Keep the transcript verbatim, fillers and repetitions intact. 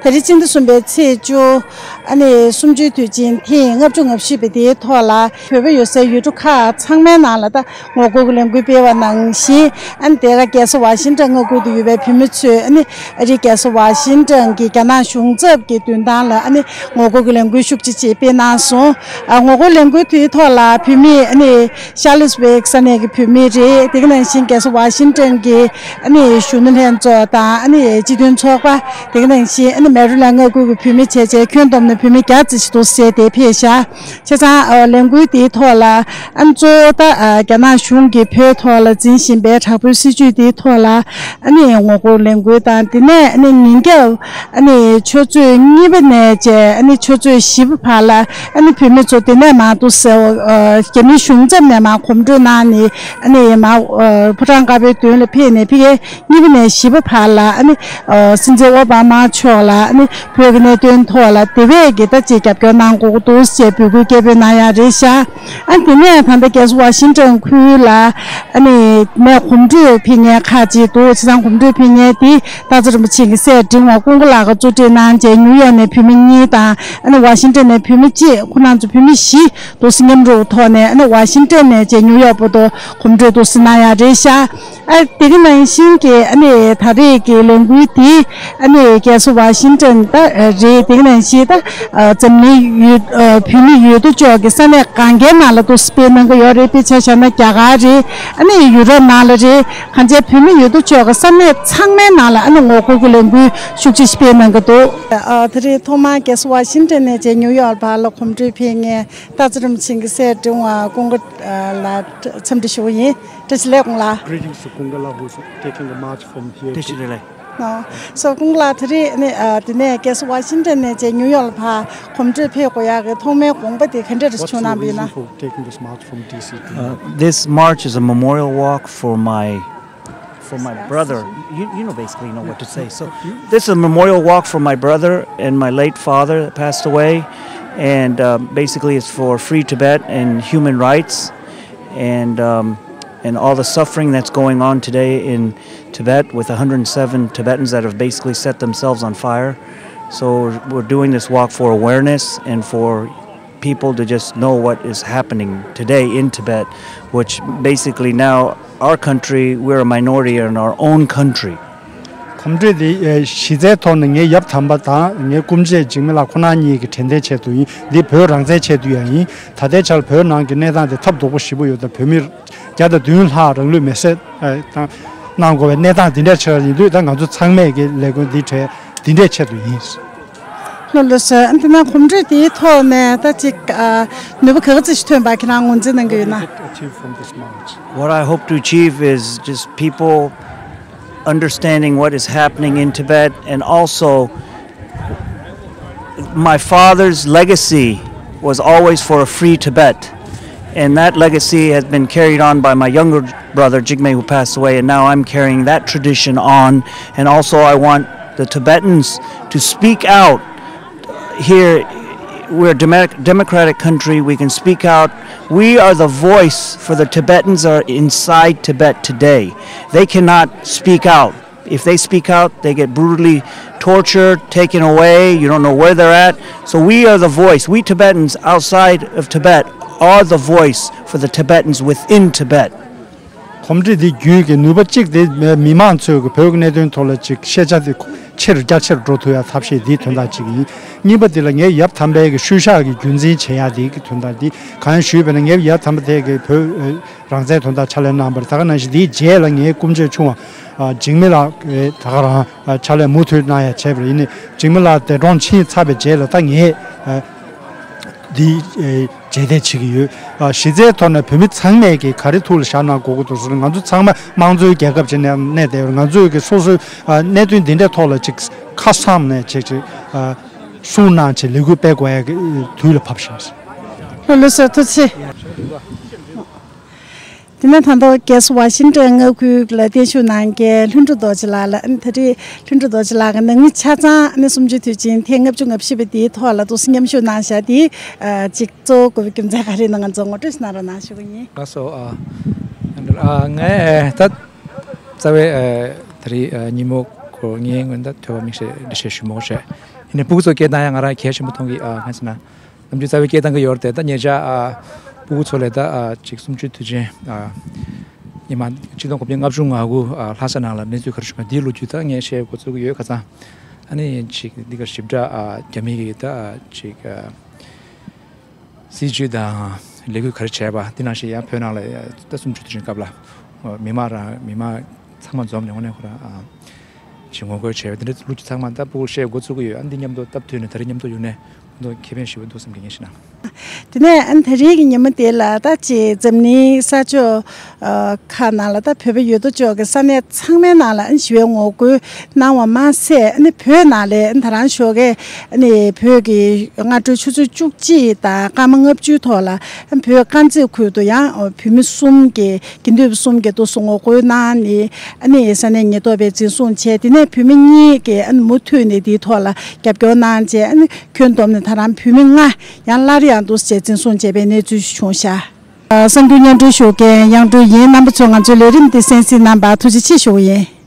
ད་རེས་སྤྱི་ཟླ་གསུམ་པའི་ཚེས་བཅུ། ཨ་ནི་གསུམ་བཅུའི་དུས་ཆེན་ཐེངས་ལྔ་བཅུ་ང་བཞི་པའི་དེའི་ཐོག་ལ་བོད་པ་ཡོད་སའི་ཡུལ་གྲུ་ཁག་ཚང་མའི་ནང་ལ་ད་ངོ་རྒོལ་གྱི་ལས་འགུལ་སྤེལ་བ་ནང་བཞིན། ཨ་ནི་དེ་ག་རྒྱལ་ས་ཝ་ཤིང་ཊོན་མངའ་ཁུལ་དུ་ཡོད་པའི་བོད་མི་ཚོས་ཨ་ནི་ཨ་རིའི་རྒྱལ་ས་ཝ་ཤིང་ཊོན་གྱི་རྒྱ་ནག་གཞུང་ཚབ་ཀྱི་མདུན་ཐང་ལ་ཨ་ནི་ངོ་རྒོལ་གྱི་ལས་འགུལ་ཤུགས་ཆེ་ཆེ་སྤེལ་གནང་སོང་། ཨ་ངོ་རྒོལ་ལས་འགུལ་དེའི་ཐོག་ལ་བོད་མི་ཨ་ནི་ཤར་ལི་སི་བྷེག་ས་གནས་ཀྱི་བོད་མི་རེད། དེ་ག་ནང་བཞིན་རྒྱལ་ས་ཝ་ཤིང་ཊོན་གྱི་ཨ་ནི་གཞོན་ནུ་ལྷན་ཚོགས་དང་ཨ་ནི་སྤྱི་མཐུན་ཚོགས་པ། དེ་ག་ནང་བཞིན་ཨ་ནི་མེ་རི་ལེནཌ་མངའ་ཁུལ་གྱི་བོད་མི་བྱས་བྱས་ཁྱོན་བསྡོམས་ནས་བོད་མི་བརྒྱ་ཙམ་ཞིག་འདུག་ཟེར་ཏེ་ཕེབས་ཤག་བྱས་ཙང་ཨ་ལས་འགུལ་དེའི་ཐོག་ལ་ཨ་ནི་གཙོ་བོ་ད་ཨ་རྒྱ་ནག་གཞུང་གིས་བོད་ཐོག་ལ་འཛིན་བཞིན་པའི་དྲག་པོའི་སྲིད་བྱུས་དེའི་ཐོག་ལ་ཨ་ནི་ངོ་རྒོལ་ལས་འགུལ་དང་། དེ་ནས་ཨ་ནི་ཉིན་རྒྱབ་ཨ་ནི་ཆུ་ཚོད་གཉིས་པ་ནས་བྱས་ཨ་ནི་ཆུ་ཚོད་བཞི་པ་བར་ལ་ཨ་ནི་བོད་མི་ཚོ་དེ་ནས་མར་འདུག་ཟེར། ཨ་རྒྱ་མིའི་གཞུང་ཚབ་ནས་མར་གོམ་བགྲོད་གནང་ནས་ཨ་ནི་མར་ཨ་ཕོ་བྲང་དཀར་པོའི་མདུན་ལ་ཕེབས་ནས་ཕ་གིའི་གཉིས་པ་ནས་བཞི་པ་བར་ལ་ཨ་ནི་ཨ་སྲིད་འཛིན་ཨོ་བྷ་མ་མཆོག་ལ་ཨ་ནི་བོད་ཀྱི་གནད་དོན་ཐོག་ལ་དེ་བས་ཀྱི་ད་ཅིག་རྒྱབ་སྐྱོར་གནང་དགོས་ཀྱི་འདུག་ཅེས་འབོད་སྐུལ་སྐད་འབོད་གནང་ཡ་རེད་ཤག་ཨ་ནི་དེ་ནས་ད་ལྟ་རྒྱལ་ས་ཝ་ཤིང་ཊོན་ཁུལ་ལ་ཨ་ནི་ནས་གོམ་བགྲོད་ཕེབས་མཁན་ཁག་ཅིག་འདུག་བྱས་ཙང་གོམ་བགྲོད་ཕེབས་མཁན་དེ་སྟག་འཚེར་རིན་པོ་ཆེ་གི་སྲས་འབྲིང་བ་ཀུན་དགའ་ལགས་ཀྱིས་གཙོ་སྒྲིག་གནང་བྱས་ནིའུ་ཡོག་ནས་བོད་མི་གཉིས་དང་ཨ་ནི་ཝ་ཤིང་ཊོན་ནས་བོད་མི་གཅིག་ཁོང་རྣམ་ཚོ་བོད་མི་བཞི་འདུག་སེ་མཉམ་རུབ་ཐོག་ནས་ཨ་ནི་ཝ་ཤིང་ཊོན་ནས་བྱས་ནིའུ་ཡོག་བར་དུ་གོམ་བགྲོད་འདུག་སེ་གནང་ཡ་རེད་ཤག་ཨ་དེ་ག་ནང་བཞིན་གྱི་ཨ་ནི་ད་རེས་ཀྱི་ལས་འགུལ་དེ་ཨ་ནི་རྒྱལ་ས་ཝ་ཤིང་ཊོན་ད་རེད། དེ་ག་ནང་བཞིན་ད་འཛམ་གླིང་ཡུལ་བོད་མི་ཡུལ་གྲུ་ཕྱོགས་ཀྱི་ས་གནས་གང་གའི་ནང་ལ་འདུག་སེ་སྤེལ་གནང་གི་ཡོད་རེད། དཔེ་ཆ་བཞག་ན་རྒྱ་གར་རེད། ཨ་ནི་ཡུ་རོབ་ནང་ལ་རེད། གང་ཅི་བོད་མི་ཡུལ་གྲུ་ཕྱོགས་ཀྱི་ས་གནས་ཚང་མའི་ནང་ལ་ཨ་ནི་ངོ་རྒོལ་གྱི་ལས་འགུལ་ཤུགས་ཆེ་སྤེལ་གནང་གི་འདུག་ཨ་ད་རེས་ཐོག་མར་རྒྱལ་ས་ཝ་ཤིང་ཊོན་ནས་བྱས་ནིའུ་ཡོག་བར་ལ་གོམ་བགྲོད་ཕེབས་མཁན་སྟག་འཚེར་རིན་པོ་ཆེ་གི་སྲས་འབྲིང་བ་ཀུན་དགའ་ལགས་འཚམས་འདྲི་ཞུ་གི་ཡིན། བཀྲ་ཤིས་བདེ་ལེགས་ཀུན་ལགས། Greetings to Kunga La, who's taking the march from here. Thank you. ཨོ། སོ་ཀུན་དགའ་ལགས། ད་རེས་ནི་ཨ་དེ་ནས་རྒྱལ་ས་ཝ་ཤིང་ཊོན་ནས་བྱས་ནིའུ་ཡོག་ལ་ཕར་གོམ་བགྲོད་ཕེབས་དགོས་ཡག་གི་ཐོག་མའི་དགོངས་པ་དེ་ག་འདྲ་རེ་What's བྱུང་གནང་བ་ཡིན་ན། Your reason for taking this march from D C to Uh, this march is a memorial walk for my for my brother. You you know, basically, you know what to say. So this is a memorial walk for my brother and my late father that passed away, and um, basically it's for free Tibet and human rights, and um, and all the suffering that's going on today in Tibet with one hundred seven Tibetans that have basically set themselves on fire. So we're doing this walk for awareness and for people to just know what is happening today in Tibet, which basically now our country, we're a minority in our own country. གོམ་བགྲོད་འདི་གཞི་རྩའི་ཐོག་ནས་ངའི་ཡབ་དམ་པ་དང་ངའི་སྐུ་མཆེད་འཇིགས་མེད་ལགས་ཁོང་རྣམ་གཉིས་ཀྱི་དྲན་རྟེན་ཆེད་དུ་ཡིན། འདི་བོད་རང་བཙན་ཆེད་དུ་ཡང་ཡིན། ད་ལྟའི་ཆར་བོད་ནང་གི་གནས་སྟངས་དེ་ཐབས་སྡུག་པོ་ཞེ་པོ་ཡོད། ད་བོད་མི་བརྒྱ་དང་བདུན་ལྷག་རང་ལུས་མེར་སྲེག་གནང་དགོས་པའི་གནས་སྟངས་འདི་འདྲའི་ཆགས་ཡིན་དུས། ད་ང་ཚོ་ཚང་མས་ཀྱི་ལས་འགུལ་འདི་གྲས་འདི་འདྲའི་ཆེད་དུ་ཡིན། ལགས་ལགས་སོ། ཨ་འདི་ན་གོམ་བགྲོད་དེའི་ཐོག་ནས་ད་ཅིག་ཨ་ནུས་པ་ག་ཚོད་ཞིག་ཐོན་པ་ཁྱེད་རང་ངོས་འཛིན་གནང་གི་ཡོད་ན། What do you hope to achieve from this march? What I hope to achieve is just people understanding what is happening in Tibet, and also my father's legacy was always for a free Tibet. And that legacy has been carried on by my younger brother, Jigme, who passed away, and now I'm carrying that tradition on. And also, I want the Tibetans to speak out. Here, we're a democ- democratic country, we can speak out. We are the voice for the Tibetans are inside Tibet today. They cannot speak out. If they speak out, they get brutally tortured, taken away. You don't know where they're at. So we are the voice. We Tibetans outside of Tibet are the voice for the Tibetans within Tibet. གོམ་བགྲོད་འདི་བརྒྱུད་ཀྱི་ནུས་པ་གཅིག་དེ་མི་མང་ཚོས་ཀྱི་བོད་ཀྱི་གནད་དོན་ཐོག་ལ་ཅིག་ཤེས་བྱ་དེ་ཆེ་རུ་རྒྱ་ཆེ་རུ་འགྲོ་ཐུབ་ཡ་ཐབས་ཤེས་འདིའི་དོན་དག་ཅིག་ཡིན། གཉིས་པ་འདི་ལ་ངའི་ཡབ་དམ་པའི་གི་ཤུལ་བཞག་གི་རྒྱུན་འཛིན་བྱེད་ཡ་འདི་གི་དོན་དག་འདི་གང་ཞུས་པས་ན། ངའི་ཡབ་དམ་པ་དེ་གི་བོད་རང་བཙན་དོན་དག་ཕྱག་ལས་གནང་བར། ད་ག་ནང་བཞིན་འདིའི་རྗེས་ལ་ངའི་སྐུ་མཆེད་ཆུང་བ་འཇིགས་མེད་ལགས་ད་ག་རང་ཕྱག་ལས་མུ་མཐུད་གནང་ཡ་བྱས་པ་རེད། ཡིན་ནའི་འཇིགས་མེད་ལགས་འདས་གྲོངས་ཕྱིན་ཚར་བའི་རྗེས་ལ་ད་ངས་འདི་རྗེས་འདེད་བྱེད་ཀྱི་ཡོད། གཞི་རྩའི་ཐོག་ནས་བོད་མི་ཚང་མས་ཀྱི་ག་རེ་ཐུགས་ལ་བཞག་གནང་དགོས་ཀྱི་འདུག་ཟེར་ན། ང་ཚོ་ཚང་མ་དམངས་གཙོའི་རྒྱལ་ཁབ་ཅིག་ནས་གནས་བསྡད་ཡོད། ང་ཚོས་ཀྱི་སོ་སོའི་གནད་དོན་འདི་འདྲའི་ཐོག་ལ་ཅིག་ཁ་སངས་ནས་ཅིག་ཅིག་གསུང་གནང་བྱས་ལས་འགུལ་སྤེལ་དགོས་ཡ་གི་དུས་ལ་བབས་ཤག་ལགས་ལགས་སོ། ཐུགས་རྗེ་ཆེ། དེ་ནས་ད་ལྟ་རྒྱལ་ས་ཝ་ཤིང་ཊོན་མངའ་ཁུལ་ལ་བརྟན་བཞུགས་གནང་མཁན་ལྷུན་གྲུབ་རྡོ་རྗེ་ལགས་ལ། ཨ་ནི་ད་རེས་ལྷུན་གྲུབ་རྡོ་རྗེ་ལགས་ཀྱིས་ནང་མི་ཆ་ཚང་ཨ་ནི་གསུམ་བཅུའི་དུས་ཆེན་ཐེངས་ལྔ་བཅུ་ང་བཞི་པ་དེའི་ཐོག་ལ་འདུག་སེ་མཉམ་ཞུགས་གནང་བཞག་དེ་ཨ་ཅིག་གཙོ་བོ་དགོས་པའི་རྒྱུ་མཚན་ག་རེ་ཡིན་ན་ང་ཚོ་ངོ་སྤྲོད་ཞིག་གནང་རོགས་གནང་ཞུ་གི་ཡིན། ལགས་སོ། ཨ་ཨ་ངས་ད་རྩ་བའི་ཨ་ད་རེས་ཨ་ཉིན་མོ་ ངའི་ངོས་ནས་ཐོས་པ་མིག་ཤེལ་འགྲེལ་བཤད་ཞུ་མོ་བྱས། ཡིན་ནའི་སྤུ་གུ་ཚོ་སྐད་བཏང་ཡ་ང་རང་གལ་ཆེན་པོ་མཐོང་གི། ཨ་གང་ཟེར་ན། གཏམ་རྒྱུད་རྩ་བའི་སྐད་བཏང་གི་ཡོད་རེད་དེ། ད་ཉེ་ཆར་ཨ་སྤུ་གུ་ཚོ་ལ་ད་ཨ་ཅིག་གསུམ་བཅུའི་དུས་ཆེན་ཨ་ཉི་མ་ཆིག་སྟོང་དགུ་བརྒྱ་ལྔ་བཅུ་ང་དགུ་ཨ་ལྷ་ས་ནང་ལ་གནས་ཚུལ་ག་རེ་བྱུང་བ་འདིའི་ལོ་རྒྱུས་ད་ངས་བཤད་འགོ་ཚུགས་ཀྱི་ཡོད། ཁ་སང་ཨ་ནི་ཅིག་འདི་ག་ཞིབ་ཕྲ་ཨ་རྒྱ་མི་གི་ད་ཨ་ཅིག་ཨ་སྲིད་བྱུས་དང་ལས་འགུལ་ག་རེ་བྱས་པ་འདི་ནང་བཞིན་ཡང་བོད་ནང་ལ་ད་གསུམ་བཅུའི་དུས་ཆེན་སྐབས་ལ་མི་མང་རང་མི་མང་ཚང་མ་འཛོམས་ནས་དངོས་གནས་ཁོ་རང་ཨ་ཅིག་ངོ་རྒོལ་བྱས་པ་འདི་འདྲ་ལོ་རྒྱུས་ཚང་མ་ད་སྤུ་གུ་བཤད་འགོ་ཚུགས་ཀྱི་ཡོད། ཨ་འདི་མཉམ་དུ་སྟབས་བསྟུན་ནས་ད་རེས་མཉམ་དུ་ཡོང་ནས་ཁོ་ཚོ་ཁེ་ཕན་ཞེ་པོ་འདུག་བསམ་གྱི་ངས་ཤེས་ན། དེ་ནས་ཨ་ནི་ད་རེས་ཀྱི་ཉིན་མོ་དེ་ལ་ད་ཅིག་འཛམ་གླིང་ས་ཕྱོགས་ཨ་ཁག་ནང་ལ་ད་བོད་པ་ཡོད་དོ་ཅོག་གི་ས་གནས་ཚང་མའི་ནང་ལ་ཨ་ནི་ཞི་བའི་ངོ་རྒོལ་གནང་བ་མ་ཟད། ཨ་ནི་བོད་ནང་ལ་ཨ་ནི་ད་རང་ཞོགས་ཀས་ཨ་ནི་བོད་ཀྱི་སྔ་དྲོ་ཆུ་ཚོད་བཅུ་གཅིག་དང་སྐར་མ་ལྔ་བཅུའི་ཐོག་ལ་ཨ་ནི་བོད་དཀར་མཛེས་ཁུལ་དུ་ཡང་བོད་མི་གསུམ་གྱི་དགེ་འདུན་པ་གསུམ་གྱིས་འདུག་སེ་ངོ་རྒོལ་གནང་ནས་ཨ་ནི་ས་གནས་ཉེན་རྟོག་པས་འཛིན་བཟུང་བྱས། དེ་ནས་བོད་མི་གཉིས་ཀྱིས་ཨ་ནི་མུ་མཐུད་ནས་དེའི་ཐོག་ལ་རྒྱབ་སྐྱོར་གནང་བྱས། ཨ་ནི་ཁྱོན་བསྡོམས་ནས་ད་རང་བོད་མི་ལྔ་ཡང་སླར་ཡང་འདུག་སེ་འཛིན་བཟུང་བྱས་པའི་གནས་ཚུལ་བྱུང་ཤག་གསར་འགྱུར་སྙན་སྒྲོན་ཞུ་མཁན་དབྱངས་སྒྲོན་ཡིན། རྣམ་པ་ཚོས་ང་ཚོའི་ལས་རིམ་འདི་གསན་གཟིགས་གནང་བར་ཐུགས་རྗེ་ཆེ་ཞུ་བ་ཡིན།